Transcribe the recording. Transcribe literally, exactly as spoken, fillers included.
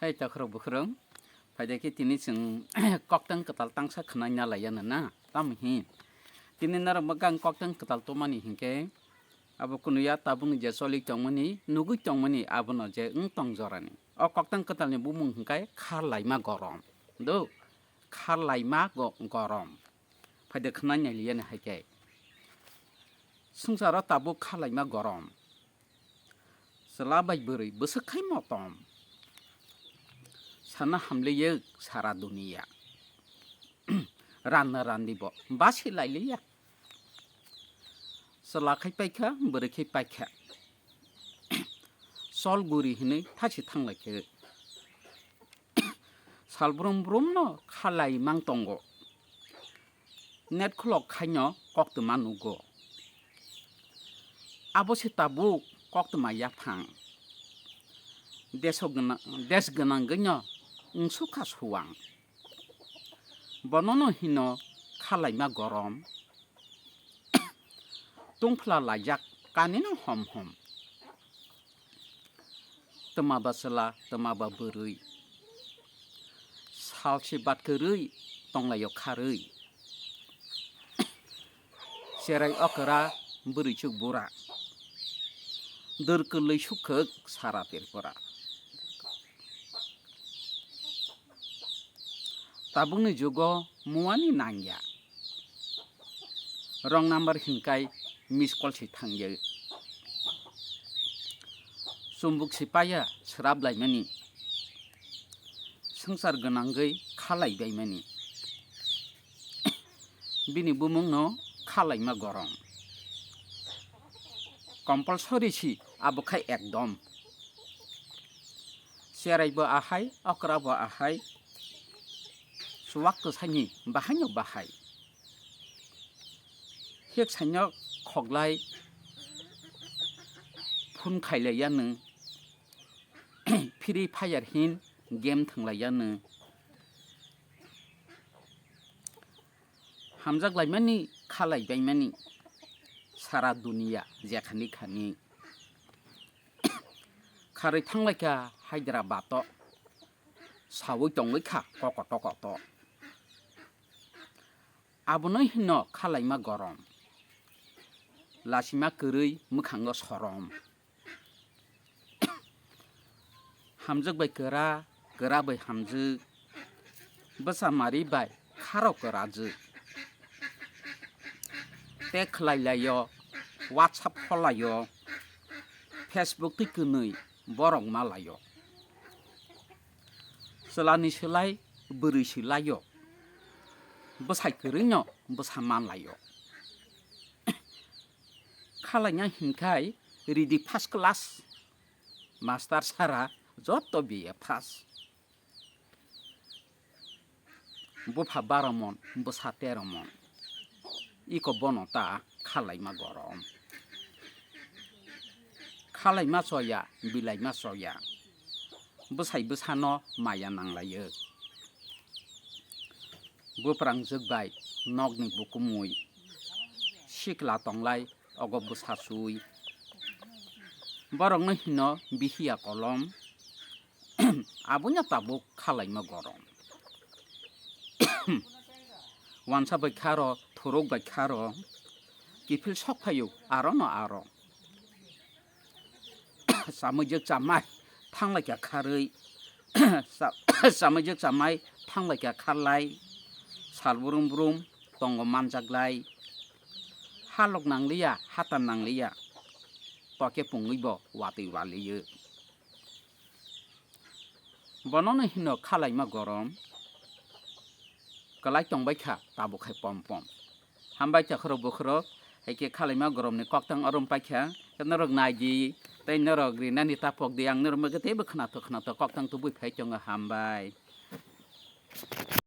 Hai takhurok bukhurok, phaida khe tini chwng koktang kwtal tangsa khwnai na laiya na, tamo hin? Tini norok bwkha ang koktang kwtal tomani hinkhe, abo kunuya tabukni je choli tongmani, nugui tongmani, abono je wng tong jorani. O koktang kwtalni bumung hinkhe kha laima gorom. Do, kha laima go-, gorom. Phaida khwnai nai liya ni hai khe. Swngcharo tabuk kha laima gorom. Chwla bai bwrwi bwswk khai motom. Sana hamliya sara duniya. Ranna randi bo basi lailiya. Chwla khai paikha, bwrwi khai paikha. Chol guri hinwi thasi thanglai khe. Sal brum brum no kha lai mang tongo. Net khulok khaino koktwma nugo. Abo se tabuk koktwma yaphang. Deso gwnang, des gwnangwino wngsukha suwang. Bonono hino kha laima gorom. Tungphla laijak kanino hom hom. Twma ba chwla, twma ba bwrwi. Salsi bat kwrwi tonglaio kharwi. Cherai okra bwrwichuk bura. Dwr kwlwi sukhwk sara Tripura. Tabukni jugo muani nangya. Wrong number hinkai miss call se thangya. Chumbuk se paya srap laimani. Swngchar gwnangwi kha laibaimani. Bini bumungno kha laima gorom. Compulsory si abo khai ekdom. Cherai bo ahai, okra bo ahai. Chuwak kwsani bahaino bahai. Hik saino khoklai phone khailaiya nwng. Free Fire hin game thwnglaiyano. Hamjak laimani kha laibaimani sara duniya jekhani khani. Kharwi thanglaikha Hyderabad o, sawi tongwi kha kokoto koto. Abono hino kha laima gorom. Lasima kwrwi mwkhango sorom. Hamjwk bai kwra, kwra bai hamjwk. Bwsa mari bai kharo kwrajwk. Tei khlai laio, WhatsApp hor laio, Facebook twi kwnwi borok ma laio. Chwlani swlai bwrwi swlaio. Bwsai kwrwino bwsa man laio. Kha laina hinkhai ridi first class. Master sara joto B A pass. Bupha baro mon, bwsa tero mon. Iko bono ta kha laima gorom. Kha laima choya, bilaima choya. Bwsai bwsano maya nanglaio. Buprangjwk bai nokni bukumui. Sikla tonglai ogo bwsa sui. Borokno hino bihiya kolom. Abono tabuk kha laima gorom. Wansa bai kharo, thuruk bai kharo. Kiphil sok phaio, aro no aro. Chamwijak chamai thanglaikha kharwi. Cha-, chamwijak chamai thanglaikha kharlai. Sal brum brum tongo manjaklai. Halok nangliya, hata nangliya. Toke pungwi bo watwi waliyo. Bonono hino kha laima gorom. Kwlai tongbai kha, tabuk hai pom pom. Hambai takhurok bukhurok, hai khe kha laima goromni koktang orom paikha, khe norok nai di, tei norok rinani ta pok di, ang norok mage teibo khwnathok khwnathok koktang tubui phai tongo, hambai.